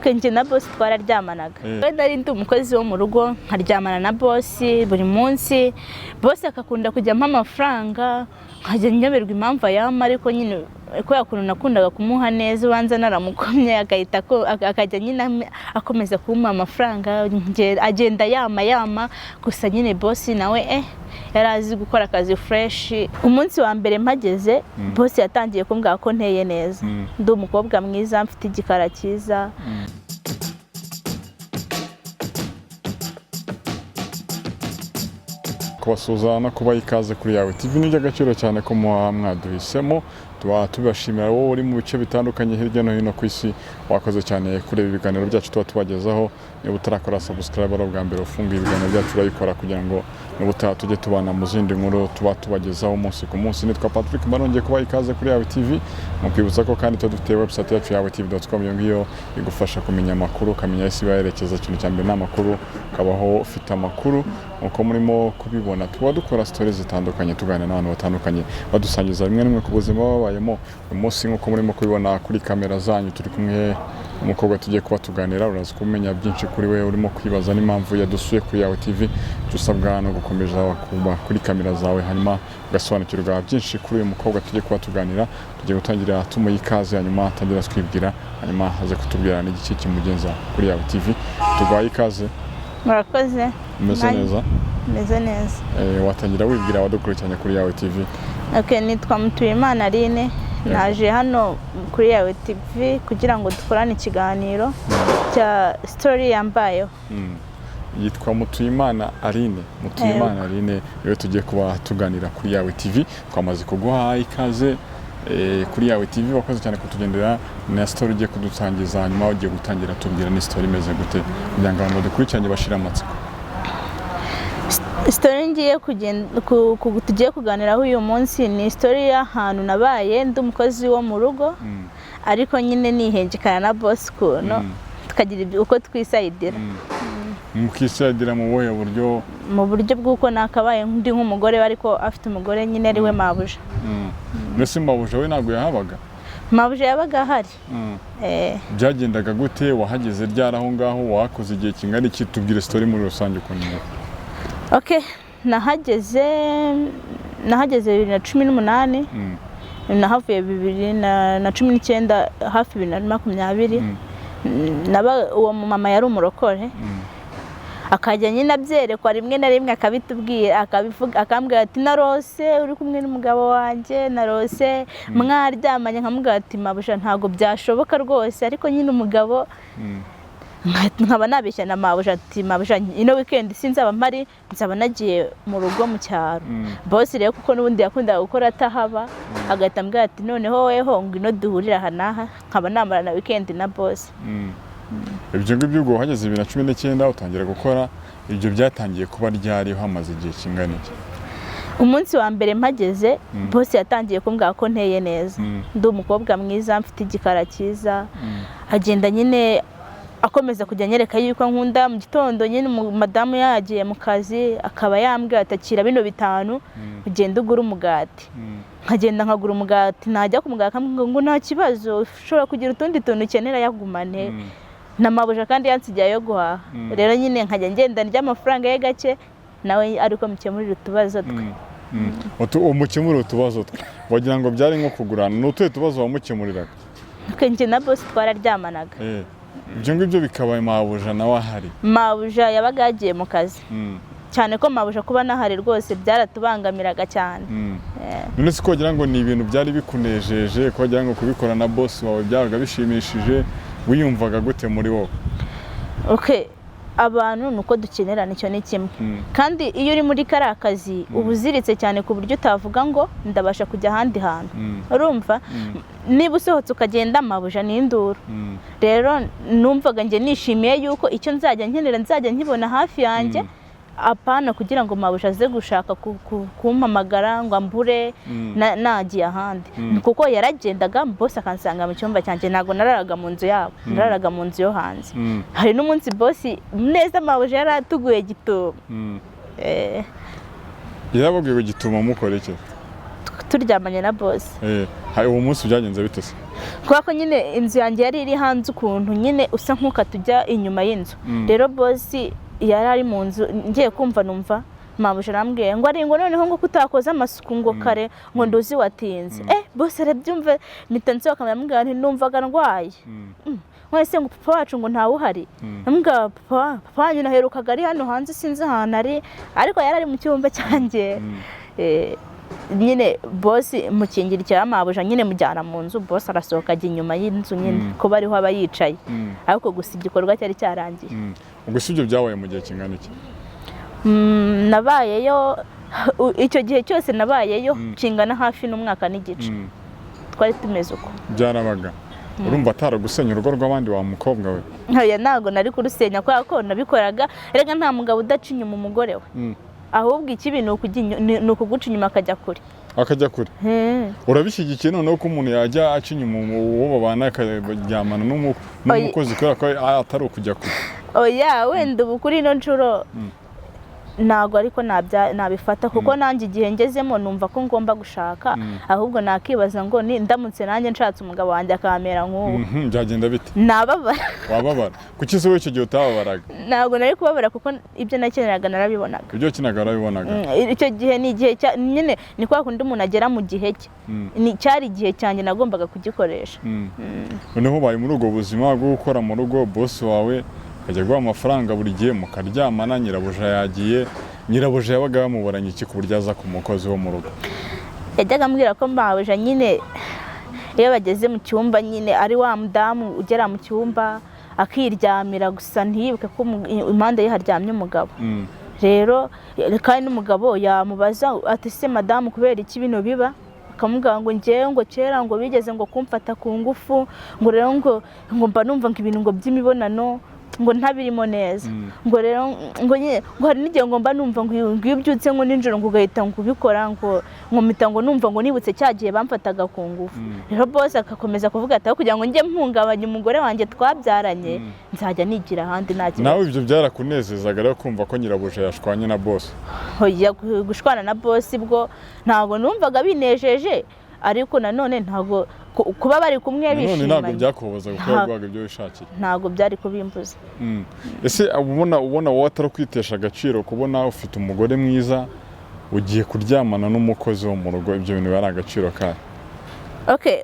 Njye na boss twararyamanaga. Wenda ari ndi umukozi wo mu rugo, nkaryamana na boss buri munsi. Boss akakunda kujya ampa amafaranga, nkajya nyoberwa impamvu ayampa, ariko nyine kubera ukuntu nakundaga kumuha neza, ubanza naramukomye, agahita akajya nyine akomeza kumpa amafaranga, agenda yama yama. Gusa nyine boss nawe yari azi gukora akazi fresh. Umunsi wa mbere mpageze, boss yatangiye kumbwira ko nteye neza, ndi umukobwa mwiza, mfite igikara cyiza. Kubasuhuza no kubaha ikaze kuri Yawe TV ni iby'agaciro cyane ko muba mwaduhisemo. Tuba tubashimira wowe uri mu bice bitandukanye hirya no hino ku isi, wakoze cyane kureba ibiganiro byacu tuba tubagezaho. Niba utarakora subscribe ari ubwa mbere ufunguye ibiganiro byacu, urayikora kugira ngo niba tujye tubana mu zindi nkuru tuba tubagezaho umunsi ku munsi. Nitwa Patrick, mba nongeye kubaha ikaze kuri Yawe TV, mukwibutsa ko kandi tuba dufite website yacu yawetv.com. Iyo ngiyo igufasha kumenya amakuru, ukamenya isi bayerekeza. Ikintu cya mbere ni amakuru, ukabaho ufite amakuru. Uko murimo kubibona, tuba dukora stories zitandukanye, tuganira n'abantu batandukanye, badusangiza bimwe na bimwe ku buzima babayemo. Uyu munsi, nk'uko murimo kubibona kuri kamera zanyu, turi kumwe n'umukobwa tugiye kuba tuganira. Uraza kumenya byinshi kuri we, urimo kwibaza n'impamvu yadusuye kuri Yawe TV. Icyo usabwa no gukomeza kuba kuri kamera zawe, hanyuma ugasobanukirwa byinshi kuri uyu mukobwa tugiye kuba tuganira. Tugiye gutangira tumuha ikaze, hanyuma atangira twibwira, hanyuma aze kutubwira n'igiki kimugenza kuri Yawe TV. Tuguhaye ikaze. Murakoze. Umeze neza? Meze neza. Watangira wibwira abadukurikiranye kuri Yawe TV. Okay, nitwa Mutuyimana Aline, naje hano kuri Yawe TV kugira ngo dukorane ikiganiro cya story yambayeho. Yitwa Mutuyimana Aline. Mutuyimana Aline niwe tugiye kuba tuganira kuri Yawe TV. Twamaze kuguha ikaze kuri Yawe TV, wakoze cyane kutugendera na story ugiye kudutangiza. Hanyuma ugiye gutangira tubwira ni story imeze gute, kugira ngo abantu badukurikiranye bashire amatsiko. Story ngiye kugenda tugiye kuganiraho uyu munsi ni story y'ahantu nabaye ndi umukozi wo mu rugo, ariko nyine nihengekana na boss ukuntu, tukagira uko twisayidira. Mukisayidira mu buhe buryo? Mu buryo bw'uko nakabaye ndi nk'umugore we, ariko afite umugore nyine ari we mabuja. Mbese mabuja we ntabwo yahabaga? Mabuja yabaga ahari. Byagendaga gute? Wahageze ryari aho ngaho? Wahakoze igihe kingana iki? Tubwire story muri rusange ukuntu imeze. Okay, nahageze 2018, nahavuye 2019, hafi 2020. Uwo mumama yari umurokore, akajya nyine abyerekwa rimwe na rimwe, akabitubwira, akabivuga, akambwira ati narose uri kumwe n'umugabo wanjye, narose mwaryamanye. Nkamubwira ati mabuja, ntabwo byashoboka rwose. Ariko nyine umugabo, nkaba nabeshya na mabuja ati mabuja, ino weekend sinzaba mpari, nzaba nagiye mu rugo mu cyaro. Boss rero, kuko n'ubundi yakundaga gukora atahaba, agahita ambwira ati noneho weho ngwino duhurire aha n'aha, nkaba namara na weekend na boss. Ibyo ngibyo ubwo wahageze 2019 utangira gukora, ibyo byatangiye kuba ryari, hamaze igihe kingana iki? Umunsi wa mbere mpageze, boss yatangiye kumbwira ko nteye neza, ndi umukobwa mwiza, mfite igikara cyiza. Agenda nyine akomeza kujya anyereka yuko nkunda. Mu gitondo nyine madamu yagiye mu kazi, akaba yambwira ati akira bino 5, ugende ugure umugati. Nkagenda nkagura umugati, najya ku mugati akambwira ngo nta kibazo, ushobora kugira utundi tuntu ukenera yagumane. Na mabuja kandi yansigiye ayo guhaha. Rero nyine nkajya ngenda ndya amafaranga ye gake, nawe ariko mukemurira utubazo twe. Umukemurira utubazo twe, wagira ngo byari nko kugurana. Ni utuhe tubazo wamukemuriraga? Njye na boss twararyamanaga. Ibyo ngibyo bikaba mabuja nawe ahari? Mabuja yabaga yagiye mu kazi. Cyane ko mabuja kuba nahari rwose byaratubangamiraga cyane. None se ko wagira ngo ni ibintu byari bikunejeje, ko wagira ngo kubikora na boss wawe byabaga bishimishije, wiyumvaga gute muri wowe? Okay, abantu ni uko dukenerana, icyo ni kimwe. Kandi iyo uri muri kariya kazi uba uziritse cyane, ku buryo utavuga ngo ndabasha kujya ahandi hantu. Urumva, niba usohotse ukagenda, mabuja ni induru. Rero numvaga njye nishimiye yuko icyo nzajya nkenera nzajya nkibona hafi yanjye, apana kugira ngo mabuja aze gushaka kumpamagara ngo ambure nagiye ahandi. Kuko yaragendaga, boss akansanga mu cyumba cyanjye. Ntabwo nararaga mu nzu yabo, nararaga mu nzu yo hanze. Hari n'umunsi boss neza mabuja yari atuguye gitumo. Yarababwiye ngo gituma mukora iki? Turyamanye na boss. Hari uwo munsi byagenze bite se? Kubera ko nyine inzu yanjye yari iri hanze ukuntu nyine usa nk'ukata ujya inyuma y'inzu. Rero boss yari ari mu nzu, ngiye kumva numva mabuja arambwiye ngo ari ngo noneho ngo kutakoze amasuku ngo kare ngo nduzi watinze. Boss arabyumva, mpita nsohoka ndamubwira nti numvaga ndwaye. Mwese ngo papa wacu ngo ntawe uhari. Ndamubwira papa wanyu naherukaga ari hano hanze, sinzi ahantu ari, ariko yari ari mu cyumba cyanjye. Nyine boss mukingira icya mabuja, nyine mujyana mu nzu, boss arasohoka ajya inyuma y'inzu nyine kuba ariho aba yicaye, ariko gusa igikorwa cyari cyarangiye. Ubwo si ibyo byabaye mu gihe kingana iki? Nabayeyo icyo gihe cyose, nabayeyo kingana hafi n'umwaka n'igice. Twari tumeze uko. Byarabaga, urumva ataragusenya urugo rw'abandi wa mukobwa we? Oya, ntabwo nari kurusenya kubera ko nabikoraga. Erega nta mugabo udaca inyuma umugore we. Ahubwo ikibi ni ukuguca inyuma akajya kure. Akajya kure. Urabishyigikiye noneho ko umuntu yajya aca inyuma uwo babana akaryamana n'umukozi kubera ko atari ukujya kure? Oya, wenda ubu kuri ino nshuro ntabwo, ariko nabifata kuko nanjye igihe ngezemo numva ko ngomba gushaka. Ahubwo nakibaza ngo ni ndamutse nanjye nshatse umugabo wanjye akamera nk'ubu, Byagenda bite? Nababara. Wababara? Kuki se wowe icyo gihe utababaraga? Ntabwo nari kubabara kuko ibyo nakeneraga narabibonaga. Ibyo wakinaga warabibonaga. Icyo gihe ni igihe nyine ni kwa kundi umuntu agera mu gihe cye. Ni cyari igihe cyanjye, nagombaga kugikoresha. Noneho ubaye muri ubwo buzima bwo gukora mu rugo, boss wawe akajya guha amafaranga buri gihe, mukaryamana, nyirabuja yagiye. Nyirabuja yabaga yamuburanye iki ku buryo aza ku mukozi wo mu rugo? Yajyaga ambwira ko mabuja nyine iyo bageze mu cyumba nyine ari wa mudamu ugera mu cyumba akiryamira gusa, ntiyibuke ko impande ye haryamye umugabo. Rero kandi n'umugabo yamubaza ati: "Se madamu, kubera iki bino biba?" Akamubwira ngo ngewe ngo kera ngo bigeze ngo kumfata ku ngufu, ngo rero ngo mba numva ngo ibintu ngo by'imibonano ngo ntabirimo neza, ngo rero ngo nyine ngo hari n'igihe ngo mba numva ngo iyo ubyutse ngo nijoro ngo ugahita ngo ubikora, ngo mpita ngo numva ngo nibutse cya gihe bamfataga ku ngufu. Rero boss agakomeza kuvuga ati: "Aho kugira ngo njye mpungabanya umugore wanjye twabyaranye, nzajya nigira ahandi nta kibazo." Nawe ibyo byarakunezezaga rero kumva ko nyirabuja yashwanye na boss? Oya, gushwana na boss bwo ntabwo numvaga binejeje, ariko nanone ntabwo kuba bari kumwe Nanone ntabwo bishimanye byakubabaza kuko yaguhaga ibyo wishakiye? Ntabwo byari kubimbuza. Ese ubona wowe atari kwitesha agaciro kubona ufite umugore mwiza ugiye kuryamana n'umukozi wo mu rugo? Ibyo bintu biba ari agaciro kayo? Okay,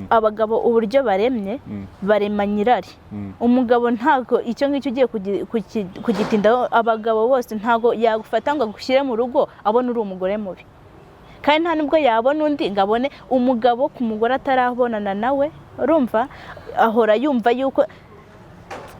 abagabo uburyo baremye, barema nyirari. Umugabo ntabwo icyo ngicyo ugiye kugitindaho. Abagabo bose ntabwo yagufata ngo agushyire mu rugo abona uri umugore mubi, kandi nta nubwo yabona undi ngo abone umugabo ku mugore atarabonana nawe. Urumva ahora yumva yuko,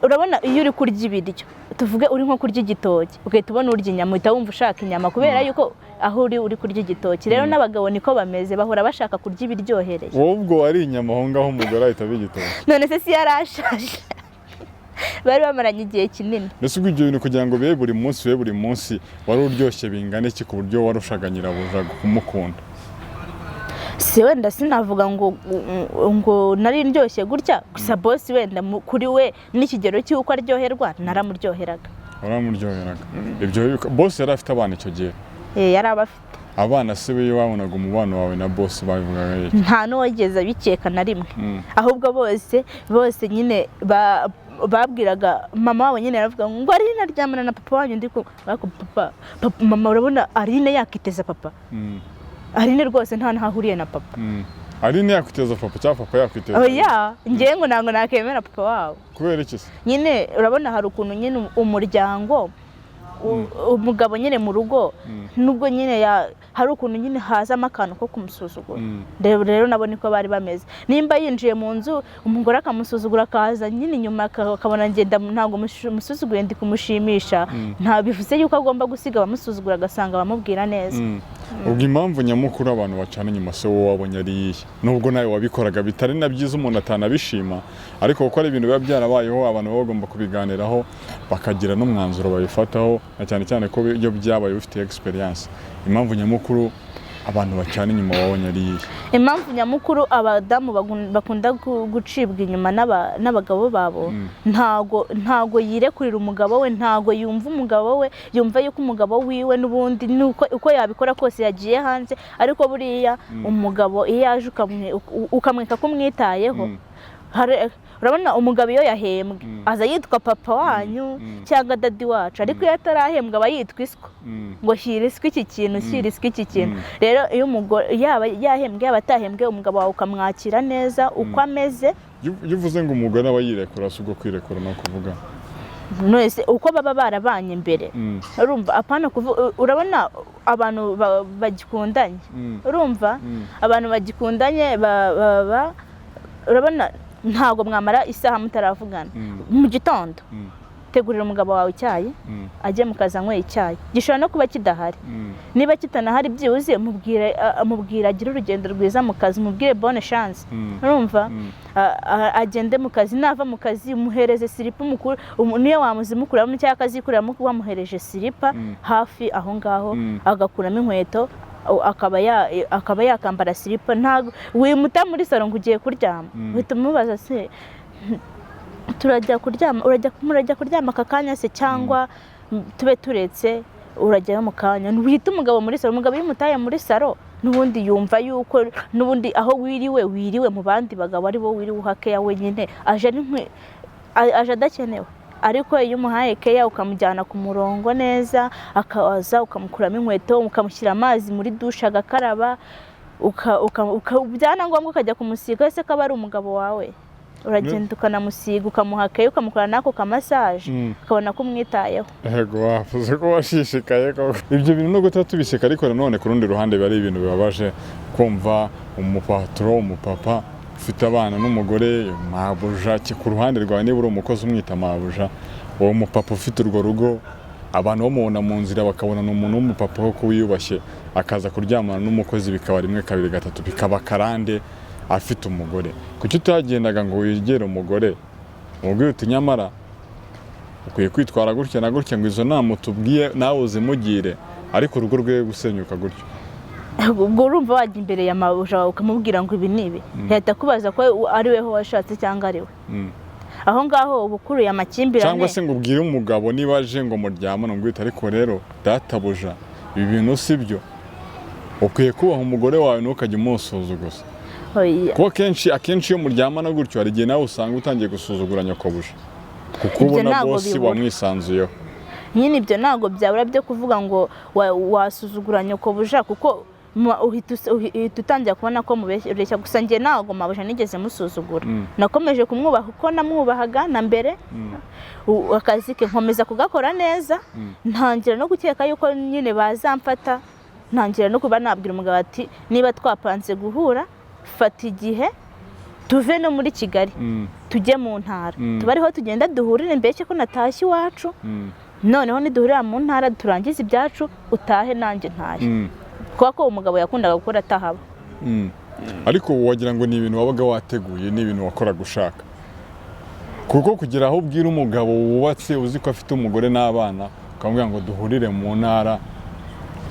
urabona iyo uri kurya ibiryo, tuvuge uri nko kurya igitoki, ugahita ubona urya inyama, uhita wumva ushaka inyama kubera yuko aho uri kurya igitoki. Rero n'abagabo niko bameze, bahora bashaka kurya ibiryohereye. Wowe ubwo wari inyama aho ngaho, umugore ahita aba igitoki? None se si yari ashaje? Bari bamaranye igihe kinini. Mbese ubwo ibyo bintu kugira ngo bibe buri munsi, bibe buri munsi, wari uryoshye bingana iki ku buryo warushaga nyirabuja kumukunda? Si wenda sinavuga ngo nari ndyoshye gutya gusa, boss wenda kuri we n'ikigero cy'uko aryoherwa naramuryoheraga. Waramuryoheraga. Ibyo boss yari afite abana icyo gihe? Eh, yari abafite. Abana se be babonaga umubano wawe na boss babivugaga iki? Nta n'uwigeze abikeka na rimwe. Ahubwo bose nyine babwiraga mama wabo nyine, yaravuga ngo Aline aryamana na papa wanyu, ndi kumwe ariko papa, mama, urabona Aline yakiteza papa? Aline rwose nta n'aho ahuriye na papa. Aline yakwiteza papa cyangwa papa yakwiteza? Oya, ngewe ngo ntabwo nakemera papa wabo. Kubera iki se? Nyine urabona hari ukuntu nyine umuryango umugabo nyine mu rugo, nubwo nyine hari ukuntu nyine hazamo akantu ko kumusuzugura. Rero nabo niko bari bameze. Nimba yinjiye mu nzu umugore akamusuzugura, akaza nyine inyuma akabona ngenda ntabwo musuzuguye, ndi kumushimisha, nta bivuze yuko agomba gusiga abamusuzugura agasanga abamubwira neza. Ubwo impamvu nyamukuru abantu bacana inyuma se wowe wabonye ari iyihe, nubwo nawe wabikoraga bitari na byiza, umuntu atanabishima, ariko kuko ari ibintu biba byarabayeho, abantu baba bagomba kubiganiraho bakagira n'umwanzuro babifataho, na cyane cyane ko iyo byabaye bifite experience, impamvu nyamukuru? Abantu bacana inyuma wabonye ari iyihe? Impamvu nyamukuru abadamu bakunda gucibwa inyuma n'abagabo babo, ntago yirekurira umugabo we, ntago yumva umugabo we, yumva yuko umugabo wiwe n'ubundi nuko uko yabikora kose yagiye hanze. Ariko buriya umugabo iyo yaje ukamwereka ko umwitayeho, urabona umugabo iyo yahembwe aza yitwa papa wanyu cyangwa daddy wacu, ariko iyo atarahembwa aba yitwa iswa, ngo shyira iswa iki kintu, shyira iswa iki kintu. Rero iyo umugore yaba yahembwe yaba atahembwe, umugabo wawe ukamwakira neza uko ameze. Iyo uvuze ngo umugore aba yirekura, si ubwo kwirekura ni ukuvuga? None uko baba barabanye mbere, urumva, apana urabona abantu bagikundanye, urumva, abantu bagikundanye baba, urabona, ntabwo mwamara isaha mutaravugana. Mu gitondo tegurira umugabo wawe icyayi, ajye mu kazi anyweye icyayi, gishobora no kuba kidahari. Niba kitanahari, byibuze mubwire, mubwire agire urugendo rwiza mu kazi, mubwire bonne chance. Urumva, agende mu kazi, nava mu kazi umuhereze silipa umukuru, niyo wamuzimukuramo cyangwa akazikuramo wamuhereje silipa hafi aho ngaho, agakuramo inkweto, akaba yakambara silipa. Ntabwo wimuta muri salo ngo ugiye kuryama, uhita umubaza: "Se turajya kuryama, murajya kuryama aka kanya se cyangwa tube turetse urajyayo mu kanya?" Wita umugabo muri salo. Umugabo iyo umutaye muri salo, n'ubundi yumva yuko n'ubundi aho wiriwe wiriwe mu bandi bagabo, ari bo wiriwe uha keya wenyine, aje ari aje adakenewe. Ariko iyo umuhaye keya, ukamujyana ku murongo neza, akaza ukamukuramo inkweto, ukamushyira amazi muri dushe agakaraba, byana ngombwa ukajya kumusiga, ese ko aba ari umugabo wawe, uragenda ukanamusiga, ukamuha keya, ukamukora n'ako kamassage, ukabona ko umwitayeho. Yego, wavuze ko washishikaye koko. Ibyo bintu nubwo tuba tubiseka, ariko nanone ku rundi ruhande biba ari ibintu bibabaje kumva umupatro, umupapa ufite abana n'umugore, mabuja, ku ruhande rwawe niba uri umukozi umwita mabuja, uwo mupapa ufite urwo rugo, abantu bamubona mu nzira bakabona ni umuntu w'umupapa koko wiyubashye, akaza kuryamana n'umukozi, bikaba rimwe, kabiri, gatatu, bikaba karande, afite umugore. Kuki utagendaga ngo wegere umugore umubwire uti: "Nyamara ukwiye kwitwara gutya na gutya," ngo izo nama utubwiye nawe uzimugire, ariko urugo rwe gusenyuka gutyo? Ubwo urumva wajya imbere ya mabuja wawe ukamubwira ngo ibi ni ibi, yahita akubaza ko ari weho washatse cyangwa ari we. Aho ngaho uba ukuruye amakimbirane. Cyangwa se ngo ubwire umugabo niba aje ngo muryamane, ngo uhite: "Ariko rero databuja, ibi bintu si byo, ukwiye kubaha umugore wawe, ntukajye umusuzuguza." Oya. Kuko akenshi iyo muryamana gutyo, hari igihe nawe usanga utangiye gusuzugura nyokobuja, kuko Ibyo ubona ntabwo boss bibura. wamwisanzuyeho. Nyine ibyo ntabwo byabura byo kuvuga ngo wasuzugura nyokobuja, kuko uhita utangira kubona ko mubeshya. Gusa njye ntabwo mabuja nigeze musuzugura. Nakomeje kumwubaha uko namwubahaga na mbere. Akazi ke nkomeza kugakora neza, ntangira no gukeka yuko nyine bazamfata, ntangira no kuba nabwira umugabo ati: "Niba twapanze guhura, fata igihe tuve no muri Kigali, tujye mu ntara, tuba ariho tugenda duhurire, mbese ko natashye iwacu. Noneho niduhurira mu ntara turangize ibyacu, utahe nanjye ntahe." Kubera ko umugabo yakundaga gukora atahaba. Ariko wagira ngo ni ibintu wabaga wateguye, ni ibintu wakoraga ushaka, kuko kugira aho ubwira umugabo wubatse, uzi ko afite umugore n'abana, ukamubwira ngo duhurire mu ntara,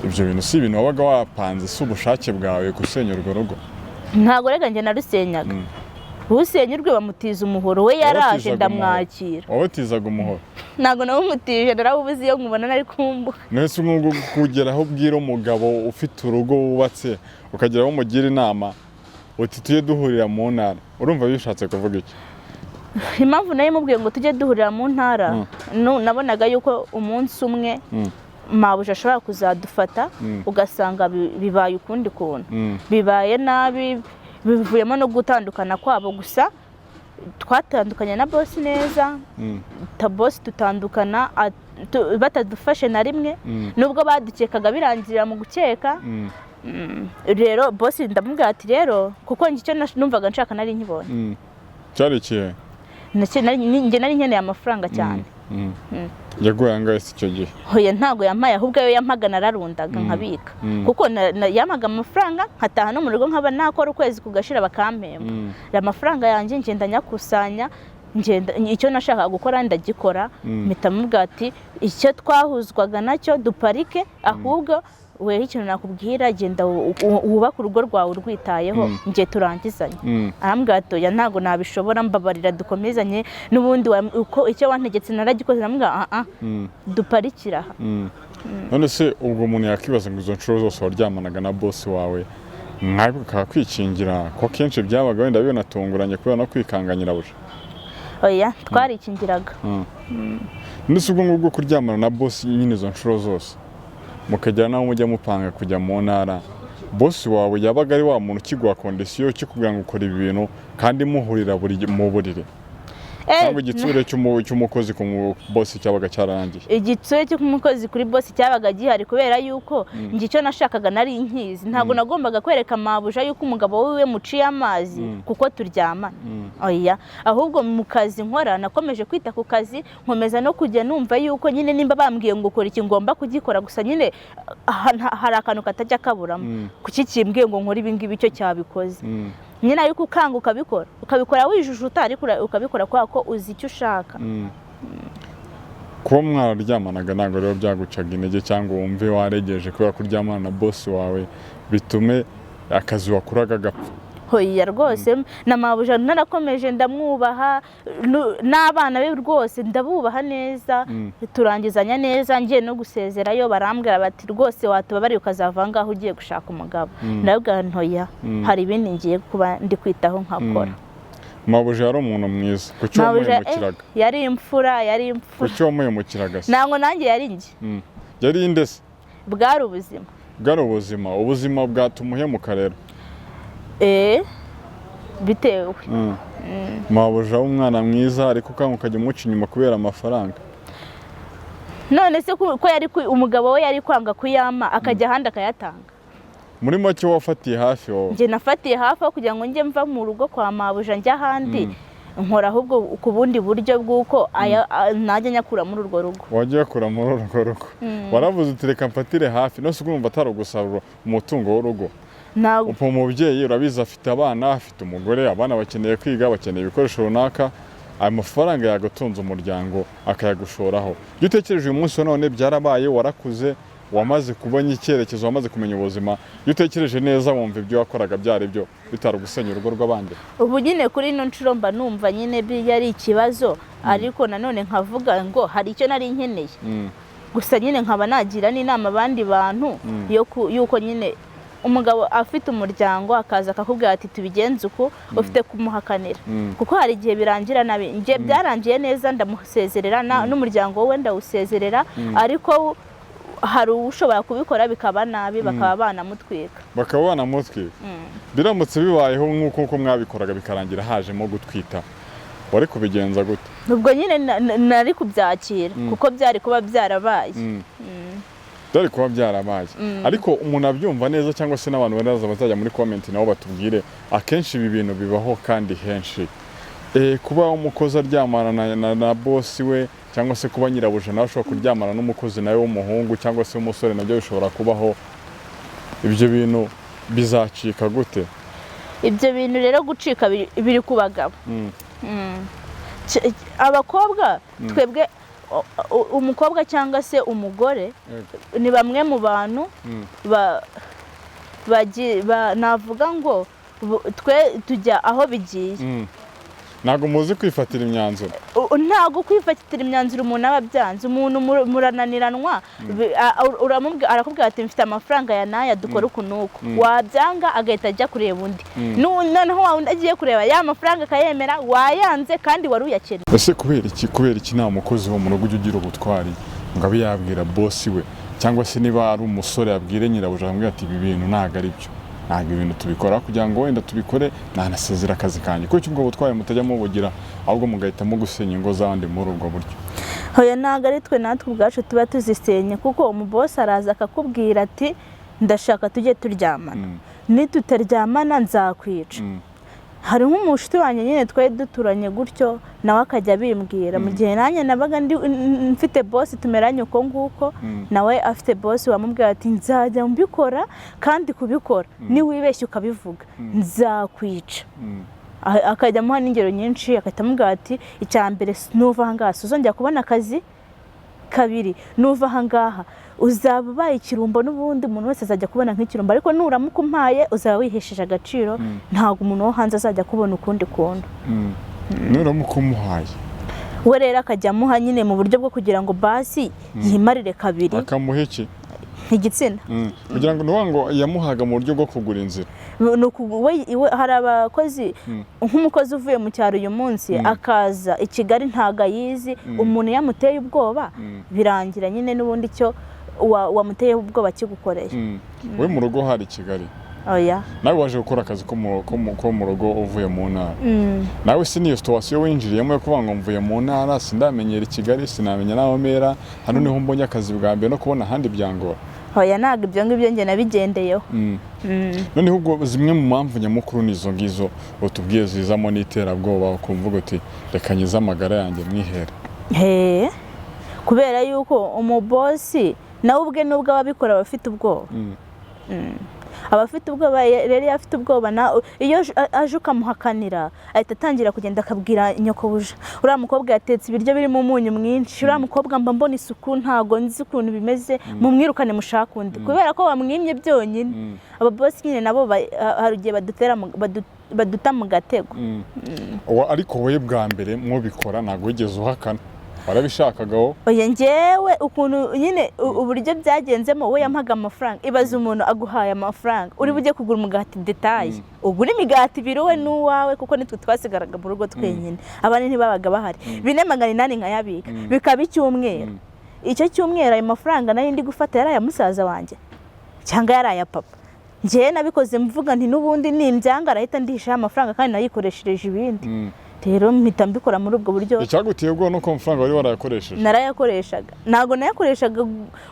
ibyo bintu si ibintu wabaga wapanze? Si ubushake bwawe gusenya urwo rugo? Ntabwo rega njye narusenyaga. Usenya urwe bamutiza umuhoro. We yaraje Wabatizaga ndamwakira. Wabatizaga umuhoro? Ntabwo nawumutije, narawubuze. Iyo nkubona nari kumbuka. Nese nk'ubwo kugera aho ubwira umugabo ufite urugo wubatse, ukagera aho umugira inama uti: "Tujye duhurira mu ntara," urumva bishatse kuvuga iki? Impamvu nayo imubwiye ngo tujye duhurira mu ntara, nabonaga yuko umunsi umwe mabuja ashobora kuzadufata, ugasanga bibaye ukundi kuntu, bibaye nabi, bivuyemo no gutandukana kwabo. Gusa twatandukanye na boss neza. Boss tutandukana batadufashe na rimwe, nubwo badukekaga birangirira mu gukeka. Rero boss ndamubwira ati: "Rero kuko njye icyo numvaga nshaka nari nkibonye." Cyari ikihe? Njye nari nkeneye amafaranga cyane. Yaguhaye angahe se icyo gihe? Hoya, ntabwo yampaye, ahubwo ayo yampaga nararundaga nkabika, kuko yampaga amafaranga nkataha no mu rugo nkaba nakora ukwezi kugashira bakampemba. Amafaranga yanjye ngenda nyakusanya, ngenda icyo nashakaga gukora ndagikora. Mpita mubwira ati: "Icyo twahuzwaga nacyo duparike, ahubwo Weho ikintu nakubwira, genda wubake urugo rwawe urwitayeho, njye turangizanye. Arambwira ati: "Oya, ntabwo nabishobora, mbabarira dukomezanye n'ubundi, uko icyo wantegetse naragikoze." Ndamubwira: "Ah ah, duparikira aha." None se ubwo umuntu yakwibaza ngo izo nshuro zose waryamanaga na bosi wawe, mwabikaba kwikingira, ko kenshi byabaga wenda binatunguranye kubera no kwikanga nyirabuja? Oya, twarikingiraga. None se ubwo ngubwo kuryamana na bosi nyine izo nshuro zose, mukagera n'aho mujya mupanga kujya mu ntara, bosi wawe yabaga ari wa muntu ukiguha condition, ukikubwira ngo ukora ibi bintu kandi muhurira buri mu buriri, cyangwa igitsure cy'umukozi ku bosi cyabaga cyararangiye? Igitsure cy'umukozi kuri bosi cyabaga gihari, kubera yuko njye icyo nashakaga nari nkizi. Ntabwo nagombaga kwereka mabuja yuko umugabo wiwe muciye amazi kuko turyamana, oya. Ahubwo mu kazi nkora nakomeje kwita ku kazi, nkomeza no kujya numva yuko nyine nimba bambwiye ngo ukora iki, ngomba kugikora. Gusa nyine hari akantu katajya kaburamo: kuki kimbwiye ngo nkore ibi ngibi, icyo cyabikoze nyine? Ariko ukanga ukabikora, ukabikora wijujuta, ariko ukabikora kubera ko uzi icyo ushaka. Kuba mwararyamanaga ntabwo rero byagucaga intege, cyangwa wumve waregeje kubera ko uryamana na bosi wawe, bitume akazi wakoraga gapfa? Hoya rwose, na mabuja narakomeje ndamwubaha, n'abana be rwose ndabubaha neza. Turangizanya neza, ngiye no gusezerayo barambwira bati: "Rwose watubabariye ukazava aho ngaho ugiye gushaka umugabo." Ndabwira ntoya, hari ibindi ngiye kuba ndi kwitaho nkakora. Mabuja yari umuntu mwiza, kuki Mabuja, wamuhemukiraga? Yari imfura, yari imfura. Kuki wamuhemukiraga se? Ntabwo nanjye yari njye. Yari inde se? Bwari ubuzima. Bwari ubuzima. Ubuzima bwatuma uhemuka rero? Bitewe. Mabuja w'umwana mwiza, ariko ukanga ukajya umuca inyuma kubera amafaranga. None se ko yari umugabo we yari kwanga kuyama, akajya ahandi akayatanga? Muri make wafatiye hafi wowe. Njye nafatiye hafi aho kugira ngo njye mva mu rugo kwa mabuja njya ahandi nkora, ahubwo ku bundi buryo bw'uko najya nyakura muri urwo rugo. Wajya uyakura muri urwo rugo. Waravuze uti: "Reka mfatire hafi." None se urumva atari ugusarura umutungo w'urugo? Ntabwo. Upfa umubyeyi, urabizi, afite abana, afite umugore, abana bakeneye kwiga, bakeneye ibikoresho runaka, ayo mafaranga yagatunze umuryango akayagushoraho. Iyo utekereje uyu munsi wa none, byarabaye, warakuze, wamaze kubona icyerekezo, wamaze kumenya ubuzima, iyo utekereje neza wumva ibyo wakoraga byari byo, bitari ugusenya urugo rw'abandi? Ubu nyine kuri ino nshuro mba numva nyine yari ikibazo, ariko nanone nkavuga ngo hari icyo nari nkeneye. Gusa nyine nkaba nagira n'inama abandi bantu yuko nyine umugabo afite umuryango akaza akakubwira ati: "Tubigenze uku," ufite kumuhakanira, kuko hari igihe birangira nabi. Njye byarangiye neza, ndamusezerera n'umuryango we ndawusezerera, ariko hari ushobora kubikora bikaba nabi, bakaba banamutwika. Bakaba banamutwika. Biramutse bibayeho nk'uko uko mwabikoraga, bikarangira hajemo gutwita, wari kubigenza gute? Ubwo nyine nari kubyakira kuko byari kuba byarabaye. Byari kuba byarabaye, ariko umuntu abyumva neza, cyangwa se n'abantu baraza bazajya muri comment nabo batubwire. Akenshi ibi bintu bibaho kandi henshi. Kuba umukozi aryamana na bosi we, cyangwa se kuba nyirabuja nawe ashobora kuryamana n'umukozi nawe w'umuhungu cyangwa se w'umusore, nabyo bishobora kubaho. Ibyo bintu bizacika gute? Ibyo bintu rero gucika biri ku bagabo. Abakobwa twebwe, umukobwa cyangwa se umugore ni bamwe mu bantu navuga ngo twe tujya aho bigiye. Ntabwo muzi kwifatira imyanzuro. Ntabwo kwifatira imyanzuro umuntu aba abyanze. Umuntu murananiranwa, arakubwira ati: "Mfite amafaranga ya n'aya, dukore uku n'uku." Wabyanga agahita ajya kureba undi. Noneho wa wundi agiye kureba ya mafaranga akayemera, wayanze kandi wari uyakeneye. Ese kubera iki nta mukozi wo mu rugo ujya ugira ubutwari ngo abe yabwira bosi we, cyangwa se niba ari umusore yabwire nyirabuja, akamubwira ati: "Ibi bintu ntabwo ari byo, ntabwo ibintu tubikora, kugira ngo wenda tubikore nanasezera akazi kanjye"? Kuki ubwo butwari mutajya mubugira, ahubwo mugahitamo gusenya ingo z'abandi muri ubwo buryo? Hoya, ntabwo ari twe, natwe ubwacu tuba tuzisenye, kuko umubosi araza akakubwira ati: "Ndashaka tujye turyamana, nitutaryamana nzakwica." Hari nk'umushuti wanjye nyine twari duturanye gutyo, nawe akajya abimbwira mu gihe nanjye nabaga ndi mfite bosi tumeranye uko nguko. Nawe afite bosi wamubwira ati: "Nzajya mbikora, kandi kubikora niwibeshya ukabivuga nzakwica." Akajya amuha n'ingero nyinshi, agahita amubwira ati: "Icya mbere, nuva aha ngaha uzongera kubona akazi." Kabiri, nuva ahangaha uzaba ubaye ikirumbo, n'ubundi umuntu wese azajya kubona nk'ikirumbo, ariko nuramuka umpaye uzaba wihesheje agaciro, ntabwo umuntu wo hanze azajya kubona ukundi kuntu. Nuramuka umuhaye. We rero akajya amuha nyine mu buryo bwo kugira ngo basi yimarire kabiri. Akamuha iki? Igitsina. Kugira ngo, nuvuga ngo yamuhaga mu buryo bwo kugura inzira. Hari abakozi, nk'umukozi uvuye mu cyaro uyu munsi akaza i Kigali ntago ayizi, umuntu yamuteye ubwoba, birangira nyine n'ubundi icyo wamuteye ubwoba kigukoreye. We mu rugo hari i Kigali? Oya. Nawe waje gukora akazi ko mu rugo uvuye mu ntara. Nawe si niyo situation winjiriyemo yo kuvuga ngo mvuye mu ntara, sindamenyera i Kigali, sinamenya n'aho mera, hano niho mbonye akazi bwa mbere, no kubona ahandi byangora? Oya, ntabwo ibyo ngibyo njye nabigendeyeho. Noneho ubwo zimwe mu mpamvu nyamukuru ni izo ngizo utubwiye zizamo n'iterabwoba, ukumva uti reka nyize amagara yanjye mwihere. He, kubera yuko umubosi nawe ubwe nubwo aba abikora aba afite ubwoba. Aba afite ubwoba. Rero iyo afite ubwoba, iyo aje ukamuhakanira, ahita atangira kugenda akabwira nyokobuja: "Uriya mukobwa yatetse ibiryo birimo umunyu mwinshi, uriya mukobwa mba mbona isuku ntago nzi ukuntu bimeze, mumwirukane mushake undi," kubera ko bamwimye byonyine. Ababosi nyine nabo hari igihe baduta mu gatego. Ariko wowe bwa mbere mubikora ntabwo wigeze uhakana, warabishakaga wo? Oya, njyewe ukuntu nyine uburyo byagenzemo, we yampaga amafaranga. Ibaze umuntu aguhaye amafaranga uri bujye kugura umugati détaillé, ugura imigati ibiri wowe n'uwawe, kuko nitwe twasigaraga mu rugo twenyine, abandi ntibabaga bahari, 4 800 nkayabika, bikaba icyumweru. Icyo cyumweru ayo mafaranga nari ndi gufata yari aya musaza wanjye cyangwa yari aya papa. Njyewe nabikoze mvuga nti n'ubundi nimbyanga arahita ndihishaho amafaranga kandi nayikoreshereje ibindi. Rero mpita mbikora muri ubwo buryo. Icyaguteye ubwoba nuko amafaranga wari warayakoresheje? Narayakoreshaga, ntabwo nayakoreshaga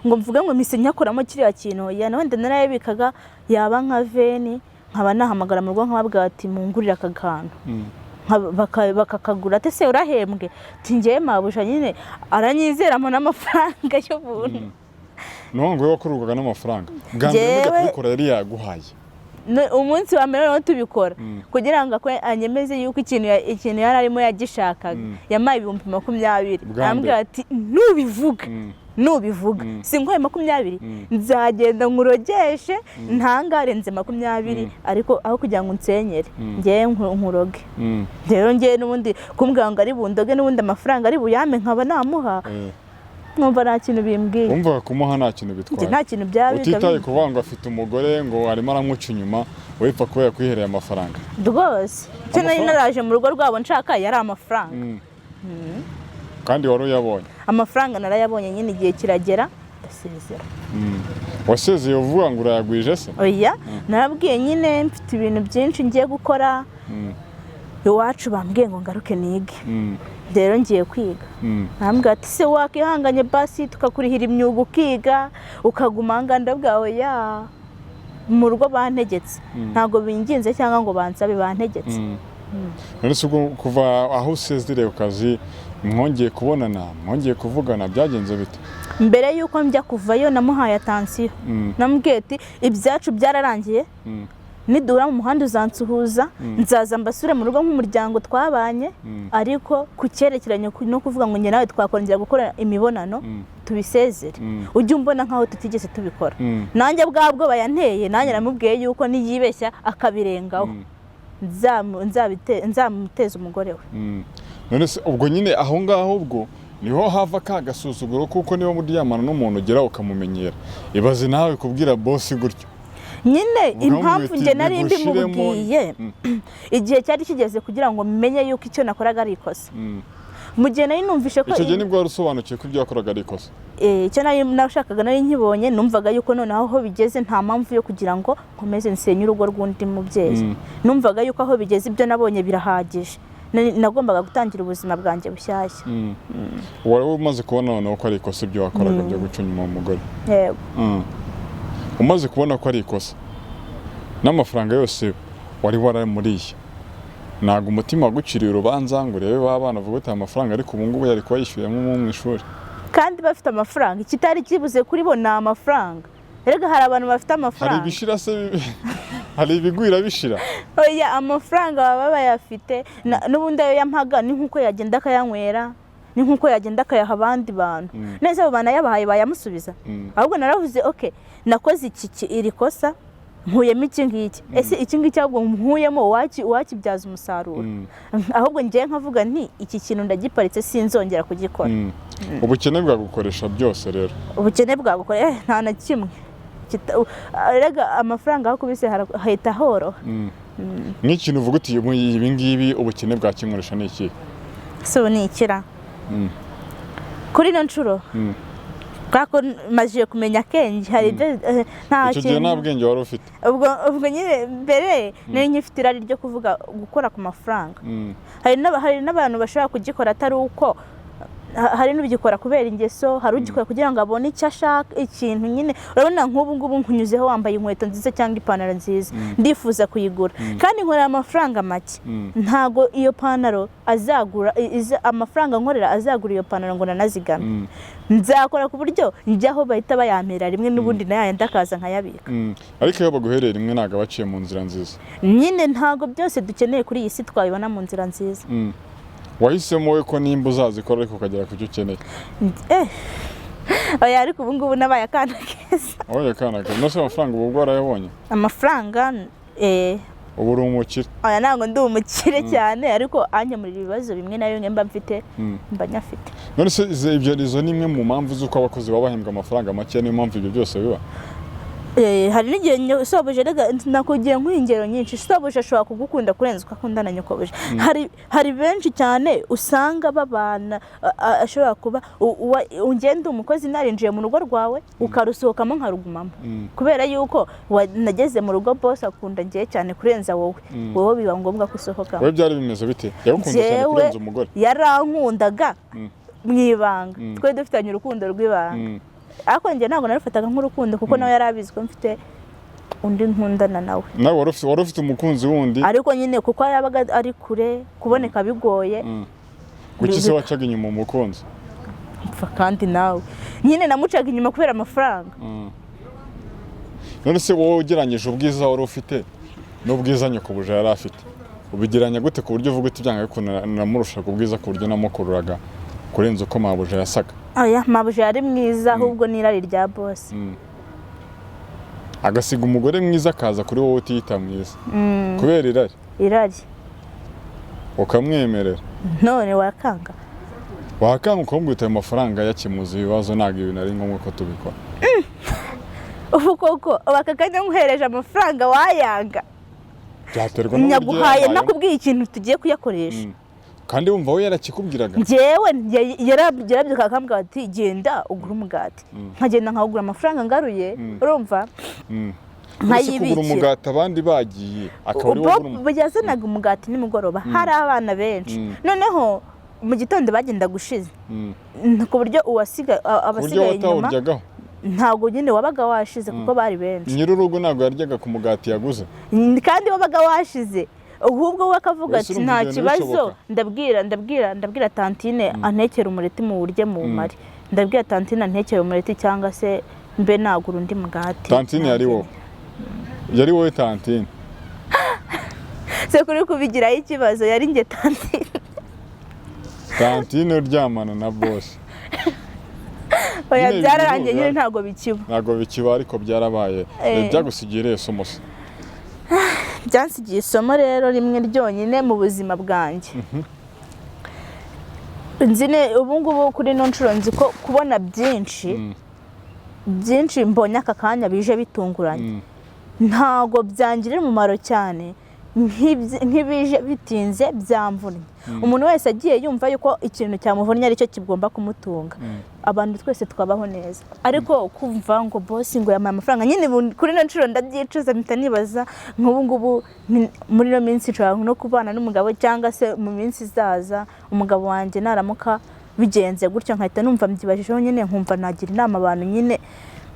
ngo mvuge ngo mpise nyakoramo kiriya kintu. Ya, wenda narayabikaga, yaba nka 20 nkaba nahamagara mu rugo nkababwira ati mungurire aka kantu. Bakakagura, ati se urahembwe? Ati njyewe mabuja nyine aranyizeramo n'amafaranga y'ubuntu. Ni ngo wowe wakururwaga n'amafaranga bwa mbere mujya kubikora yari yaguhaye? Umunsi wa mbere noneho tubikora, kugira ngo anyemeze yuko ikintu yari arimo yagishakaga, yampaye 20,000. Bwa mbere. Arambwira ati nubivuga, nubivuga, singuhaye 20, nzagenda nkurogeshe ntangarenze 20, ariko aho kugira ngo unsenyere ngewe nkuroge. Rero ngewe n'ubundi kumbwira ngo ari bundoge, n'ubundi amafaranga ari buyame nkaba namuha, numva nta kintu bimbwiye. Wumvaga kumuha nta kintu Njye bitwaye? Nta kintu byaba. Utitaye kuvuga ngo afite umugore, ngo arimo aramuca inyuma, wipfa kuba yakwihereye amafaranga. Rwose icyo nari Amafaranga? naraje mu rugo rwabo nshaka yari amafaranga. Kandi wari uyabonye. Amafaranga narayabonye nyine, igihe kiragera ndasezera. Wasezeye uvuga ngo urayagwije se? Oya, narabwiye nyine mfite ibintu byinshi ngiye gukora, iwacu bambwiye ngo ngaruke nige, rero ngiye kwiga. Arambwira ati se wakihanganye basi tukakurihira imyuga ukiga ukaguma aha ngaha? Ndabwira ya mu rugo bantegetse, ntabwo binginze cyangwa ngo bansabe, bantegetse. None se ubwo kuva aho usezereye ku kazi mwongeye kubonana, mwongeye kuvugana, byagenze bite? Mbere y'uko njya kuvayo namuhaye attention. Namubwiye ati ibyacu byararangiye, niduhura mu muhanda uzansuhuza, nzaza mbasure mu rugo nk'umuryango twabanye, ariko ku cyerekeranye no kuvuga ngo njye nawe twakongera gukora imibonano, tubisezere, ujye umbona nk'aho tutigeze tubikora. Nanjye bwa bwoba yanteye, nanjye namubwiye yuko niyibeshya akabirengaho nzamuteza umugore we. None se ubwo nyine aho ngaho ubwo niho hava ka gasuzuguro, kuko niba muryamana n'umuntu ugera ukamumenyera, ibaze nawe kubwira bosi gutyo. Nyine Ukamubwira impamvu uti, njye nari "Bigushiremo." mbimubwiye, igihe cyari kigeze kugira ngo menye yuko icyo nakoraga ari ikosa. Mu gihe nari numvishe ko Icyo gihe nibwo wari usobanukiwe ko ibyo wakoraga ari ikosa? Icyo nari nashakaga nari nkibonye, numvaga yuko noneho aho bigeze nta mpamvu yo kugira ngo nkomeze nsenye urugo rw'undi mubyeyi. Numvaga yuko aho bigeze ibyo nabonye birahagije. Nagombaga gutangira ubuzima bwanjye bushyashya. Wari umaze kubona noneho ko ari ikosa ibyo wakoraga byo guca inyuma umugore? Yego. Umaze kubona ko ari ikosa n'amafaranga yose wari waramuriye, ntabwo umutima waguciriye urubanza ngo urebe ba bana uvuge uti aya mafaranga ariko ubu ngubu yari kuba yishyuriyemo mu ishuri? Kandi bafite amafaranga, ikitari kibuze kuri bo ni amafaranga. Erega hari abantu bafite Hari amafaranga. ibishira se, hari ibigwira bishira. Oya, amafaranga baba bayafite. N'ubundi ayo yampaga ni nk'uko yagenda akayanywera. Ni nk'uko yagenda akayaha abandi bantu neza, abo bantu ayabahaye bayamusubiza. Ahubwo naravuze: "Ok, nakoze iri kosa, nkuyemo iki ngiki. Ese iki ngiki ahubwo nkuyemo wakibyaza umusaruro?" Ahubwo ngewe nkavuga nti: "Iki kintu ndagiparitse, sinzongera kugikora." Ubukene bwagukoresha byose rero. Ubukene bwagukora, nta na kimwe. Erega amafaranga aho akubise hahita horoha. Nk'ikintu uvuga uti: "Ibi ngibi ubukene bwakinkoresha" ni iki? Si ubu ni ikira kuri ino nshuro, kubera ko majije kumenya akenge, hari ibyo nta Icyo gihe nta kintu. bwenge wari ufite. Ubwo nyine mbere nari nkifite irari ryo kuvuga gukora ku mafaranga. Hari n'abantu bashobora kugikora atari uko, hari n'ugikora kubera ingeso, hari ugikora kugira ngo abone icyo ashaka, ikintu nyine. Urabona nk'ubu ngubu nkunyuzeho wambaye inkweto nziza cyangwa ipantaro nziza, ndifuza kuyigura kandi nkorera amafaranga make. Ntago iyo pantaro azagura, amafaranga nkorera azagura iyo pantaro ngo nanazigame. Nzakora ku buryo njyaho bahita bayampera rimwe, n'ubundi nayandi akaza nkayabika. Ariko iyo baguhereye rimwe ntabwo aba aciye mu nzira nziza. Nyine ntago byose dukeneye kuri iyi si twabibona mu nzira nziza. Wahisemo wowe ko nimba uzazikora ariko ukagera ku cyo ukeneye. Oya, ariko ubu ngubu nabaye akana keza. Wowe akana keza? Nose amafaranga ubu ubwo warayabonye? Amafaranga, Ubu uri umukire? Oya, ntabwo ndi umukire cyane, ariko ankemurira ibibazo bimwe na bimwe mba mfite, mba nyafite. None se izo ni imwe mu mpamvu z'uko abakozi baba bahembwa amafaranga make? Niyo mpamvu ibyo byose biba? Hari n'igihe sobuja, rega nakugiye nk'ingero nyinshi, sobuja ashobora kugukunda kurenza uko akunda na nyokobuja. Hari benshi cyane usanga babana, ashobora kuba ugenda umukozi narinjiye mu rugo rwawe ukarusohokamo nkarugumamo, kubera yuko nageze mu rugo boss akunda ngiye cyane kurenza wowe. Wowe biba ngombwa ko usohokamo. Wowe byari bimeze bite? Yagukunze cyane Njyewe kurenza umugore? Yarankundaga mu ibanga. Twari dufitanye urukundo rw'ibanga, ariko njye ntabwo narufataga nk'urukundo, kuko nawe yari abizi ko mfite undi nkundana nawe. Nawe wari ufite umukunzi wundi? Ariko nyine kuko yabaga ari kure, kuboneka bigoye. Kuki se wacaga inyuma umukunzi? Mpfa kandi nawe nyine namucaga inyuma kubera amafaranga. None se wowe ugereranyije ubwiza wari ufite n'ubwiza nyokobuja yari afite, ubigereranya gute ku buryo uvuga uti: "Byanga bikunda namurushaga ubwiza ku buryo namukururaga kurenza uko mabuja yasaga"? Aya mabuja yari mwiza, ahubwo n'irari rya boss. Agasiga umugore mwiza akaza kuri wowe utiyita mwiza kubera irari? Irari. Ukamwemerera? None wakanga? Wakanga ukamubwira ayo mafaranga yakemuza ibibazo, ntabwo ibintu ari ngombwa ko tubikora. Ubu koko aka kanya nkuhereje amafaranga wayanga? Byaterwa n'uburyo Nyaguhaye yabayemo. nakubwiye ikintu tugiye kuyakoresha. Kandi wumva we yarakikubwiraga? Njyewe yarabyuka akambwira ati: "Genda ugure umugati." Nkagenda nkawugura, amafaranga ngaruye, urumva, Uretse kugura nkayibikira. umugati abandi bagiye, akaba ari wowe ugura Bob yazanaga umugati nimugoroba hari abana benshi, noneho mu gitondo bagenda gushize, ku buryo ku buryo abasigaye inyuma watawuryagaho. Ntabwo nyine wabaga washize kuko bari benshi. Nyir'urugo ntabwo yaryaga ku mugati yaguze? Kandi wabaga washize, ahubwo we akavuga Ese ati: urumva "Nta ibyo bintu kibazo." bishoboka? Ndabwira tantine antekere umureti mu buryo mu mare, ndabwira tantine antekere umureti cyangwa se mbe nagura undi mugati. Tantine yari wowe, yari wowe tantine? Se kuri kubigiraho ikibazo? Yari njye tantine. Tantine uryamana na boss. Oya, Nyine byararangiye ibintu nyine, ntabwo bikiba. Ntabwo bikiba, ariko byarabaye. Byagusigiye irihe somo se? Byansigiye isomo rero rimwe ryonyine mu buzima bwanjye. Nzi ubu ngubu kuri ino nshuro nzi ko kubona byinshi byinshi mbonye aka kanya bije bitunguranye, ntabwo byangirira umumaro cyane nk'ibije bitinze byamvunnye. Umuntu wese agiye yumva yuko ikintu cyamuvunnye aricyo kigomba kumutunga, abantu twese twabaho neza. Ariko kumva ngo boss ngo yampaye amafaranga nyine, kuri ino nshuro ndabyicuza, mpita nibaza nk'ubu ngubu muri ino minsi nshobora no kubana n'umugabo, cyangwa se mu minsi izaza umugabo wanjye naramuka bigenze gutyo, nkahita numva mbyibajijeho nyine, nkumva nagira inama abantu nyine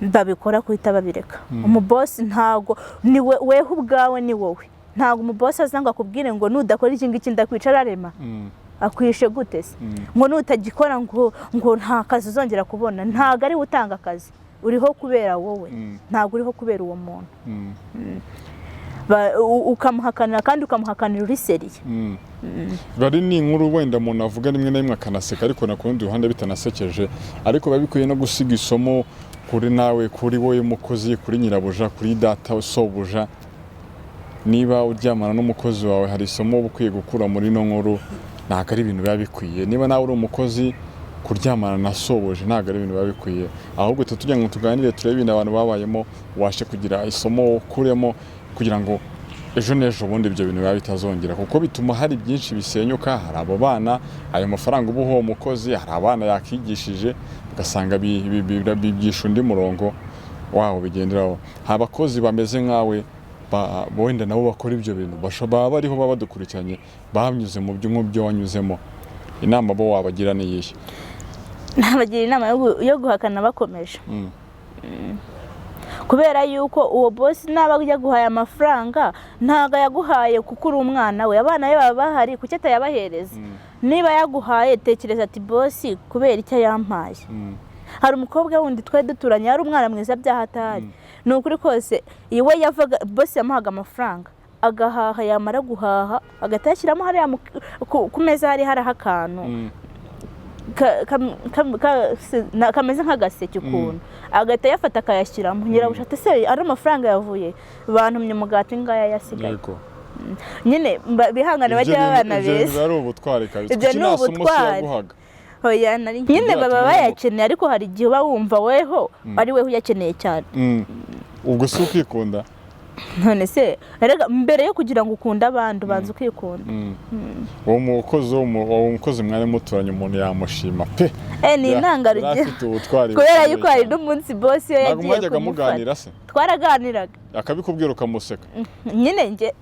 babikora guhita babireka. Umubosi ntago ni we, weho ubwawe ni wowe. Ntabwo umubosi aza ngo akubwire ngo nudakora iki ngiki ndakwica. Ararema akwishe gute se? Ngo nutagikora ngo nta kazi uzongera kubona. Ntabwo ari we utanga akazi, uriho kubera wowe, ntabwo uriho kubera uwo muntu. Ukamuhakanira kandi ukamuhakanira uri sérieux. Bari ni inkuru wenda umuntu avuga rimwe na rimwe akanaseka, ariko na ku rundi ruhande bitanasekeje, ariko biba bikwiye no gusiga isomo kuri nawe, kuri wowe mukozi, kuri nyirabuja, kuri data sobuja. Niba uryamana n'umukozi wawe, hari isomo uba ukwiye gukura muri ino nkuru. Ntabwo ari ibintu biba bikwiye. Niba nawe uri umukozi, kuryamana na sobuja ntabwo ari ibintu biba bikwiye. Ahubwo tugira ngo tuganire, turebe ibintu abantu babayemo, ubashe kugira isomo ukuremo kugira ngo ejo n'ejo bundi ibyo bintu biba bitazongera, kuko bituma hari byinshi bisenyuka. Hari abo bana, ayo mafaranga uba uha uwo mukozi, hari abana yakigishije, ugasanga bigisha undi murongo wawo bigenderaho. Hari abakozi bameze nkawe wenda nabo bakora ibyo bintu, baba bariho, baba badukurikiranye, banyuze mu byo nk'ibyo wanyuzemo. Inama bo wabagira ni iyihe? Nabagira inama yo guhakana bakomeje, kubera yuko uwo boss naba yaguhaye amafaranga, ntabwo yaguhaye kuko uri umwana we. Abana be baba bahari, kuki atayabahereza? Niba yaguhaye, tekereza ati: "Boss kubera icyo yampaye?" Hari umukobwa wundi twari duturanye, yari umwana mwiza byahatari, ni ukuri kose. Iwe yavaga, boss yamuhaga amafaranga agahaha, yamara guhaha agahita yashyiramo hariya ku meza, hari hariho akantu kameze nk'agaseke ukuntu, agahita ayafata akayashyiramo. Nyirabuja ati: "Se ari amafaranga yavuye? Bantumye umugati, ngaya yasigaye." Nyine bihangane, Ibyo bajye bintu babana ibyo bintu beza. biba ari ubutwari kabisa. Ibyo Kuki ni nta somo se ubutwari. yaguhaga? Oya, nari nyine Kugira baba ati, bayakeneye, ariko hari igihe uba wumva weho ari weho uyakeneye cyane. Ubwo si ukikunda? None se erega mbere yo kugira ngo ukunde abandi, ubanza ukikunda. Uwo mukozi mwari muturanye, umuntu yamushima pe. Ni intangarugero. Yari afite ubutwari Kubera bukomeye yuko hari cyane. n'umunsi boss iyo Ntabwo yagiye mwajyaga kumufata. muganira se? Twaraganiraga. Akabikubwira ukamuseka? Nyine njye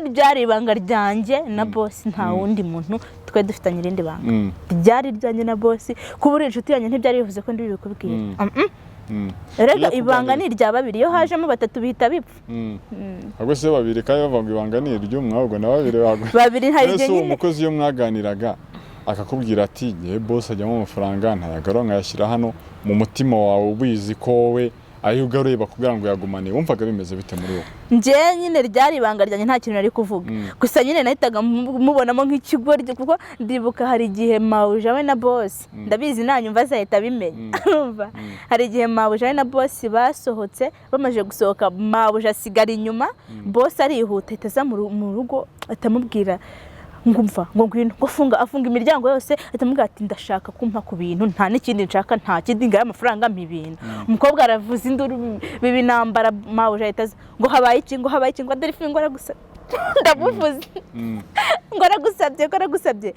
ryari ibanga ryanjye na boss, nta wundi muntu twari dufitanye irindi banga. Ryari iryanjye na boss. Kuba uri inshuti yanjye ntibyari bivuze ko ndi bubikubwire. Erega Iyo ibanga kuganira- ni irya babiri, iyo hajemo batatu bihita bipfa. Ahubwo se babiri kandi bavuga ngo ibanga ni iry'umwe, ahubwo na babiri bagwa. Babiri hari None igihe se uwo nyine. mukozi iyo mwaganiraga akakubwira ati: "Ngewe boss ajyamo amafaranga ntayagarura nkayashyira hano", mu mutima wawe ubizi ko wowe ayo ugaruye bakubwira ngo yagumane, wumvaga bimeze bite muri wowe? Njye nyine ryari ibanga ryanjye, nta kintu nari kuvuga. Gusa nyine nahitaga mubonamo nk'ikigoryi, kuko ndibuka hari igihe mawuja we na boss, ndabizi nanyumva azahita abimenya, urumva, hari igihe mawuja we na boss basohotse, bamaze gusohoka mawuja asigara inyuma, boss arihuta ahita aza mu rugo, ahita amubwira ngo: "Umva", ngo: "Ngwino", ngo funga, afunga imiryango yose, ahita amubwira ati: "Ndashaka kumpa ku bintu, nta n'ikindi nshaka, nta kindi, ngayo amafaranga, mpa ibintu." Umukobwa aravuza induru biba intambara. Mawuja ahita aza ngo: "Habaye iki?" Ngo: "Habaye iki?" Ngo: "Delphine", ngo: "Aragusabye", ndamuvuze, ngo: "Aragusabye", ko aragusabye.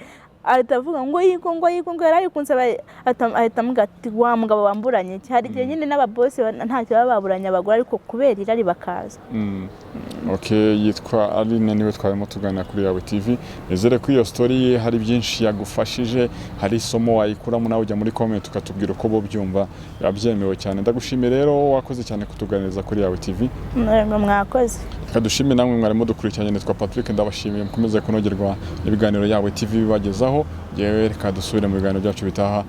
Ahita avuga ngo yiko, ngo yiko, ngo yari ari kunsaba. Ahita amubwira ati: "Wa mugabo wamburanye iki?" Hari igihe nyine n'ababosi ntacyo baba baburanye abagore, ariko kubera irari bakaza. Ok, yitwa Aline, niwe twarimo tuganira kuri Yawe TV. Nizere ko iyo story ye hari byinshi yagufashije, hari isomo wayikuramo. Nawe ujya muri comment ukatubwira uko bo byumva, biba byemewe cyane. Ndagushimiye rero, wakoze cyane kutuganiriza kuri Yawe TV. Mwebwe mwakoze. Reka dushime namwe mwarimo dukurikiranye. Nitwa Patrick, ndabashimiye. Mukomeze kunogerwa n'ibiganiro Yawe TV bibagezaho. Yewe, reka dusubire mu biganiro byacu bitaha.